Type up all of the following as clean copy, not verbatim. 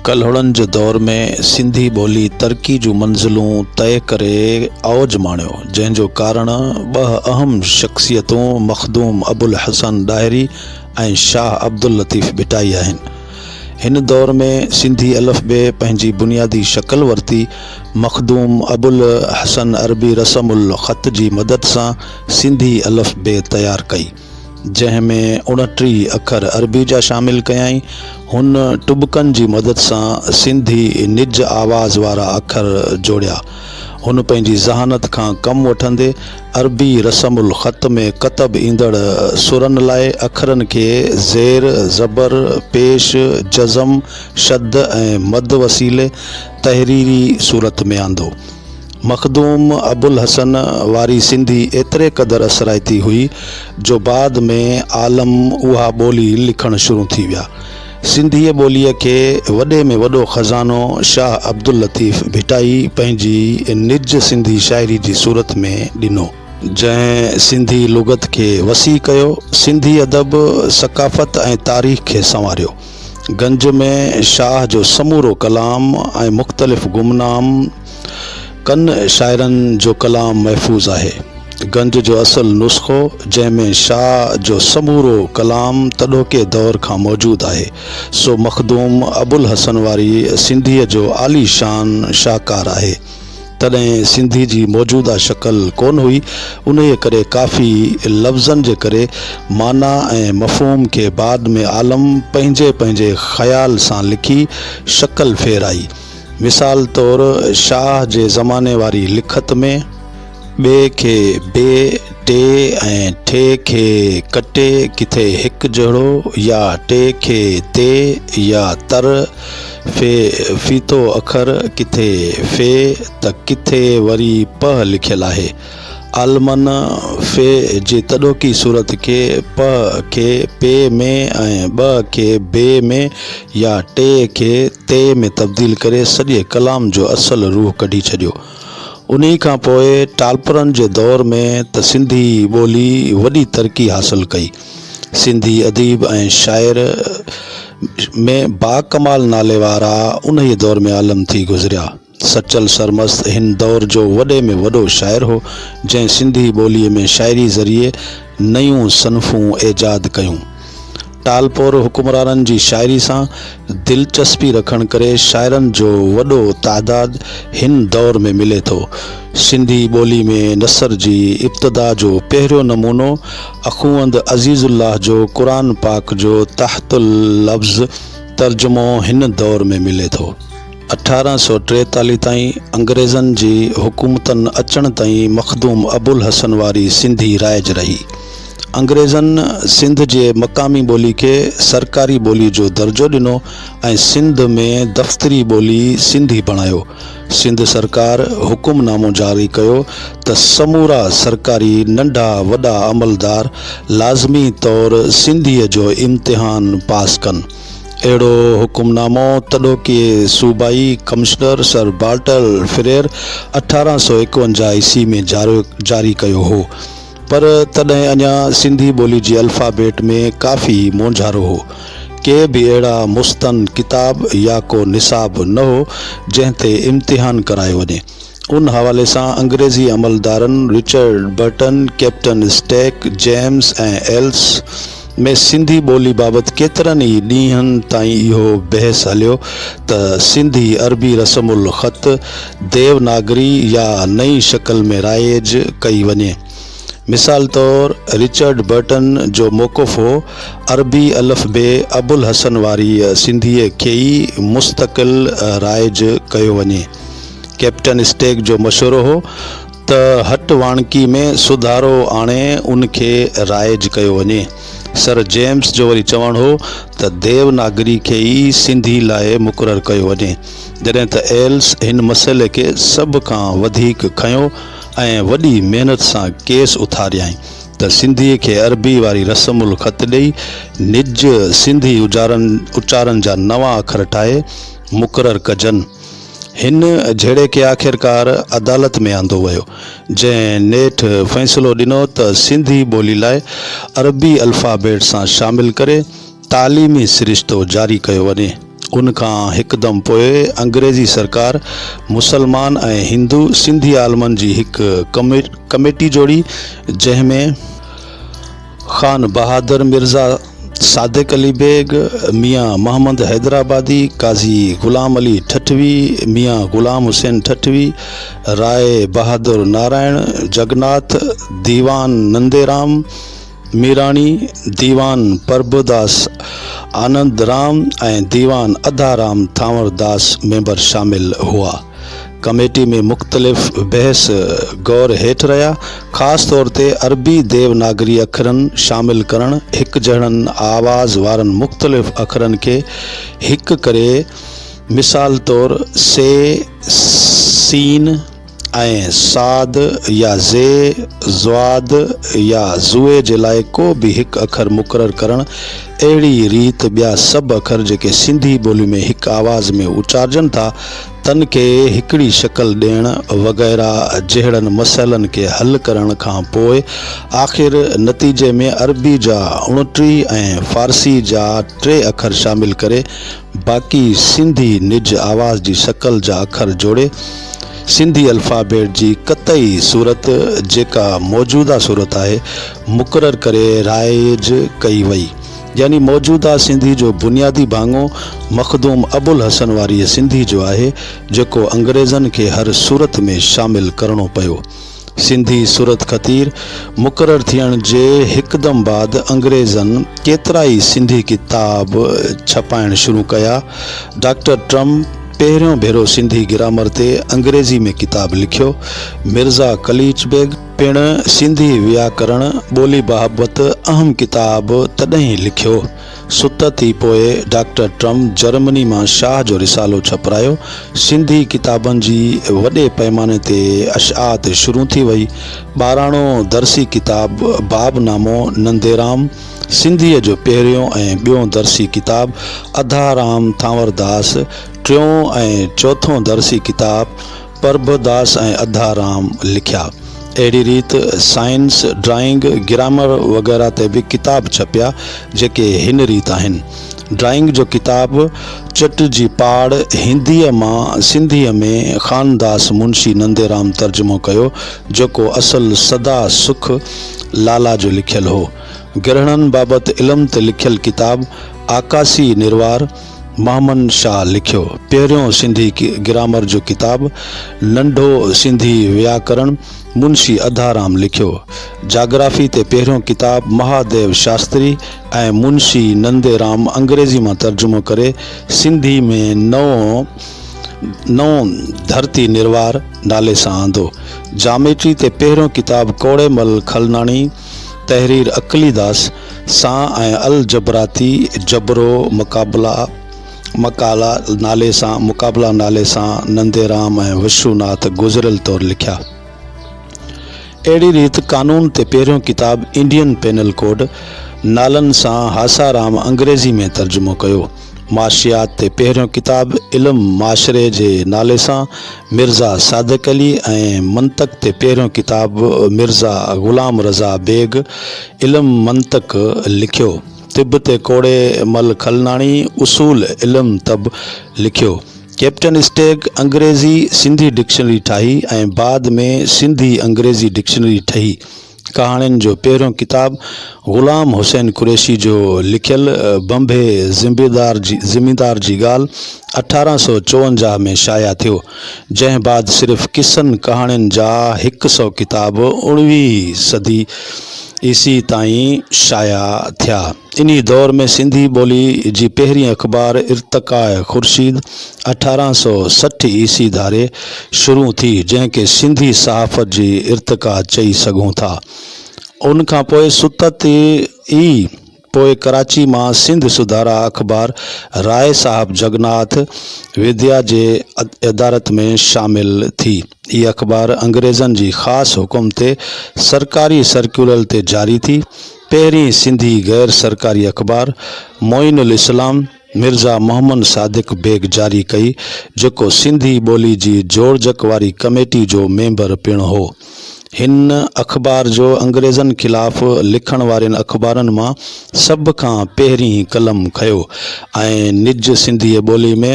ڪلهوڙن جي دور ۾ سنڌي ٻولي ترقي جون منزلون طئي ڪري اوج ماڻيو، جنهن جو ڪارڻ ٻه اهم شخصيتون مخدوم ابوالحسن ڏاهري ۽ شاهه عبداللطيف ڀٽائي آهن. هن دور ۾ سنڌي الف بي پنهنجي بنيادي شڪل ورتي. مخدوم ابوالحسن عربي رسم الخط جي مدد سان سنڌي الف بي تيار ڪئي. جنهن ۾ 29 اکر عربي جا شامل ڪيائين. هن ٽٻڪن جي مدد سان سنڌي نج آواز وارا اکر جوڙيا. هن پنهنجي ذهانت کان ڪم وٺندي عربي رسم الخط ۾ ڪتب ايندڙ سرن لاء اکرن کي زير، زبر، پيش، جزم، شد ۽ مد وسيلي تحريري صورت ۾ آندو. مخدوم ابوالحسن واري سنڌي ايتري قدر اثرائتي هئي جو بعد ۾ عالم اها ٻولي لکڻ شروع ٿي ويا. سنڌيء ٻوليء کي وڏي ۾ وڏو خزانو شاهه عبداللطيف ڀٽائي پنهنجي نج سنڌي شاعري جي صورت ۾ ڏنو. جنهن سنڌي لغت کي وسيع ڪيو، سنڌي ادب، ثقافت ۽ تاريخ کي سنواريو. گنج ۾ شاهه جو سمورو ڪلام ۽ مختلف گمنام ڪن شاعرن جو ڪلام محفوظ آهي. گنج جو اصل نسخو جنهن ۾ شاهه جو سمورو ڪلام تڏهوڪي دور کان موجود آهي، سو مخدوم ابوالحسن واري سنڌيء جو عالي شان شاهڪار آهي. تڏهن سنڌي جي موجوده شڪل ڪونه هئي، انهيء ڪري ڪافي لفظن جي ڪري معنيٰ ۽ مفهوم کي بعد ۾ عالم پنهنجي پنهنجي خيال سان لکي شڪل ڦيرائي. مثال طور شاهه جي زماني واري لکت ۾. ٻي کي بي، ٽي ۽ ٺي کي ڪٽي ڪٿي هڪ جهڙو يا ٽي کي تي يا تر، في، ڦيٿو اکر ڪٿي في ته ڪٿي وري پ لکيل آهي. عالمن في جي تڏهوڪي صورت کي پ کي پي ۾ ۽ ٻ کي بي ۾ يا ٽي کي تي ۾ تبديل ڪري سڄي ڪلام جو اصل روح ڪڍي ڇڏيو. انهي کان پوء ٽالپرن جي دور ۾ ته سنڌي ٻولي وڏي ترقي حاصل ڪئي. سنڌي اديب ۽ شاعر ۾ باڪمال نالي وارا انهيء دور ۾ عالم ٿي گذريا. سچل سرمست هن دور جو وڏي ۾ وڏو شاعر هو، جنهن سنڌي ٻوليء ۾ شاعري ذريعي نيون صنفون ايجاد ڪيون. ٽالپور حڪمرانن جي شاعري سان دلچسپي رکڻ ڪري شاعرن جو وڏو تعداد هن دور ۾ ملي ٿو. سنڌي ٻولي ۾ نثر جي ابتدا جو پهريون نمونو اخوند عزيز الله جو قرآن پاڪ جو تحت اللفظ ترجمو هن دور ۾ ملي ٿو. 1843 تائين انگريزن جي حڪومتن اچڻ تائين مخدوم ابوالحسن واري سنڌي رائج رهي. انگريزن سنڌ جي مقامي ٻولي کي سرڪاري ٻولي جو درجو ڏنو ۽ سنڌ ۾ دفتري ٻولي سنڌي بڻايو. سنڌ سرڪار حڪم نامو جاري ڪيو ته سمورا سرڪاري ننڍا وڏا عملدار لازمي طور سنڌيء جو امتحان پاس ڪن. اهڙو حڪم نامو تڏهوڪي صوبائي ڪمشنر سر بارٽل فريئر 1851 عيسوي ۾ جاري ڪيو هو. پر تڏهن اڃا سنڌي ٻولي جي الفابيٽ ۾ ڪافي مونجهارو هو. ڪي به اهڙا مستند ڪتاب يا ڪو نصاب نه هو، جنهن تي امتحان ڪرايو وڃي. ان حوالي سان انگريزي عملدارن Richard Burton, captain Stack, James ۽ Ellis ۾ Sindhi ٻولي بابت ڪيترن ئي ڏينهن تائين اهو بحث هليو ته سنڌي عربي رسم الخط ديوناگري يا نئين شڪل ۾ رائج ڪئي وڃي. مثال طور رچرڊ برٽن جو موقف هو عربي الف بي ابوالحسن واريء سنڌيء کي ئي مستقل رائج ڪيو وڃي. ڪئپٽن اسٽيڪ جو مشورو هو ته هٽ واڻڪي ۾ سڌارو آڻي ان کي رائج ڪيو وڃي. سر جيمس جو وري چوڻ هو ته ديوناگري کي ئي سنڌي لاء مقرر ڪيو وڃي. جڏهن ته ايلس هن مسئلي کي سڀ کان وڌيڪ کنيو ۽ وڏي محنت سان ڪيس اٿاريائين ته سنڌيء کي عربي واري رسم الخط ڏئي نج سنڌي اچارن جا نوان اکر ٺاهي مقرر ڪجن. هن جهيڙي کي آخرڪار عدالت ۾ آندو ويو، جنهن نيٺ فيصلو ڏنو ته سنڌي ٻولي لاء عربي الفابيٽ سان شامل ڪري تعليمي سرشتو جاري ڪيو وڃي. ان کان هڪدم پوء انگريزي سرڪار مسلمان ۽ هندو سنڌي عالمن جي هڪ ڪميٽي جوڙي، جنهن ۾. خان بهادر مرزا صادق علي بيگ، ميان محمد حيدرآبادي، قاضي غلام علي ٺٽوي، ميان غلام حسين ٺٽوي، راء بهادر نارائڻ جگناٿ، ديوان ننديرام ميراڻي، ديوان پرڀوداس آنند رام ۽ ديوان اڌارام ٿانورداس ميمبر شامل هئا. ڪميٽي ۾ مختلف بحث غور هيٺ رهيا، خاص طور تي عربي ديوناگري اکرن شامل ڪرڻ، هڪجهڙن آواز وارن مختلف اکرن کي هڪ ڪري مثال طور سي، سين ۽ صاد يا زي، ضاد يا ظوء جي لاء ڪو به هڪ اکر مقرر ڪرڻ، اهڙي ريت ٻيا سڀ اکر جيڪي سنڌي ٻولي ۾ هڪ آواز ۾ اچارجن ٿا، تن کي هڪڙي شڪل ڏيڻ وغيره جهڙن مسئلن کي حل ڪرڻ کان پوء آخر نتيجي ۾ عربي جا 29 ۽ فارسي جا ٽي اکر شامل ڪري باقي سنڌي نج آواز جي شڪل جا اکر جوڙي سنڌي الفابيٽ جي قطعي صورت جيڪا موجوده صورت آهي مقرر ڪري رائج ڪئي وئي. يعني موجوده سنڌي جو بنيادي ڀاڱو مخدوم ابوالحسن واريء سنڌي جو آهي، جيڪو انگريزن کي هر صورت ۾ شامل ڪرڻو پيو. سنڌي صورتخطير مقرر ٿيڻ جي هڪدم بعد انگريزن ڪيترائي سنڌي ڪتاب ڇپائڻ شروع ڪيا. ڊاڪٽر ٽرم پهريون ڀيرو سنڌي گرامر تي انگريزي ۾ ڪتاب لکيو. مرزا قليچ بيگ. پڻ سنڌي وياڪرڻ ٻولي بابت اهم ڪتاب تڏهن لکيو. ستت ئي پوء ڊاڪٽر ٽرم جرمني مان شاهه جو رسالو ڇپرايو. سنڌي ڪتابن جي وڏي پئماني تي اشاعت شروع ٿي وئي. ٻاراڻو درسي ڪتاب باب نامو ننديرام، سنڌيء جو پهريون ۽ ٻيون درسي ڪتاب اڌارام ٿانورداس، ٽيون ۽ چوٿون درسي ڪتاب پرڀداس ۽ اڌارام لکيا. اهڙي ريت سائنس، ڊرائنگ، گرامر وغيره تي به ڪتاب ڇپيا، جيڪي هن ريت آهن. ڊرائنگ جو ڪتاب چٽ جي پاڙ هنديء مان سنڌيء ۾ خانداس منشي ننديرام ترجمو ڪيو، جيڪو اصل سدا سک لالا جو لکيل هو. گرهڻن بابت علم تي لکيل ڪتاب آڪاسي نروار، محمد شاهه لکيو. پهريون سنڌي گرامر جو ڪتاب ننڍو سنڌي وياڪرڻ منشي اڌارام لکيو. جاگرافي تي پهريون ڪتاب مهاديو شاستري ۽ منشي ننديرام انگريزي مان ترجمو ڪري سنڌي ۾ نئون نئون ڌرتي نروار نالي سان آندو. جاميٽري تي پهريون ڪتاب ڪوڙيمل کلناڻي تحرير اقليداس سان ۽ الجبراتي جبرو مقابلا مقالا نالي سان مقابلا نالي سان ننديرام ۽ وشوناٿ گذريل طور لکيا. اهڙي ريت قانون تي پهريون ڪتاب انڊين پينل ڪوڊ نالن سان هاسارام انگريزي ۾ ترجمو ڪيو. معاشيات تي پهريون ڪتاب علم معاشري جي نالي سان مرزا صادق علي ۽ منطق تي پهريون ڪتاب مرزا غلام رضا بيگ علم منطق لکيو. طب تي ڪوڙي مل کلناڻي اصول علم طب لکيو. ڪئپٽن اسٽيگ انگريزي سنڌي ڊڪشنري ٺاهي ۽ بعد ۾ سنڌي انگريزي ڊڪشنري ٺهي. ڪهاڻين جو پهريون ڪتاب غلام حسين قريشي جو لکيل ڀنڀي زميندار جي ڳالهه 1854 ۾ شايع ٿيو، جنهن بعد صرف قصن ڪهاڻين جا هڪ سئو ڪتاب اڻويهين صدي عيسوي تائين شايع ٿيا. انهي دور ۾ سنڌي ٻولي جي پهرين اخبار ارتقاء خورشيد 1860 عيسوي ڌاري شروع ٿي، جنهن کي سنڌي صحافت جي ارتقا چئي سگهون ٿا. ان کان پوء ستت ئي پوء ڪراچي مان سنڌ سڌارا اخبار راء صاحب جگناٿ وديا جي ادارت ۾ شامل ٿي. هيء اخبار انگريزن جي خاص حڪم تي سرڪاري سرڪيولر تي جاري ٿي. پهرين سنڌي غير سرڪاري اخبار معين الاسلام مرزا محمد صادق بيگ جاري ڪئي، جيڪو سنڌي ٻولي جي جوڙجڪ واري ڪميٽي جو ميمبر پڻ هو. هن اخبار جو انگريزن خلاف لکڻ وارين اخبارن مان سڀ کان پهرين قلم کنيو ۽ نج سنڌيء ٻولي ۾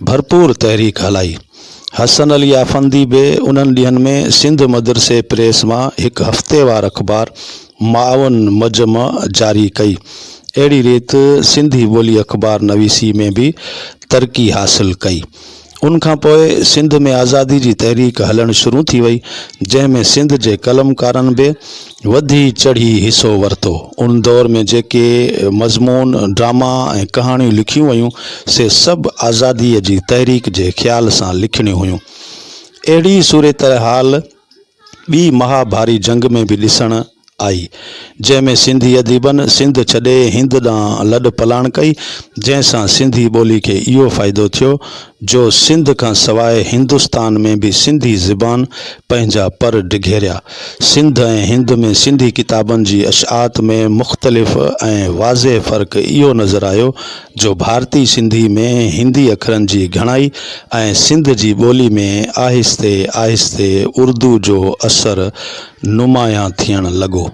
ڀرپور تحريڪ هلائي. حسن علي آفندي به انهن ڏينهن ۾ سنڌ مدرسي پريس مان هڪ هفتيوار اخبار معاون مجمع جاري ڪئي. اهڙي ريت سنڌي ٻولي اخبار نويسي ۾ به ترقي حاصل ڪئي. ان کان پوء سنڌ ۾ آزادي جي تحريڪ هلڻ شروع ٿي وئي، جنهن ۾ سنڌ جي قلمڪارن به وڌي چڙهي حصو ورتو. ان دور ۾ جيڪي مضمون، ڊراما ۽ ڪهاڻيون لکيون ويون، سي سڀ آزاديء جي تحريڪ جي خيال سان لکڻيون هيون. اهڙي صورتحال ٻي مهاڀاري جنگ ۾ به ڏسڻ آئي، جنهن ۾ سنڌي اديبن سنڌ ڇڏي هند ڏانهن لڏ پلاڻ ڪئي، جنهن سان سنڌي ٻولي کي اهو فائدو ٿيو جو سنڌ کان سواء هندستان ۾ به سنڌي زبان پنهنجا پر ڊگهيريا. سنڌ ۽ هند ۾ سنڌي ڪتابن جي اشاعت ۾ مختلف ۽ واضح فرق اهو نظر آيو جو ڀارتي سنڌي ۾ هندي اکرن جي گهڻائي ۽ سنڌ جي ٻولي ۾ آهستي آهستي اردو جو اثر نمايان ٿيڻ لڳو.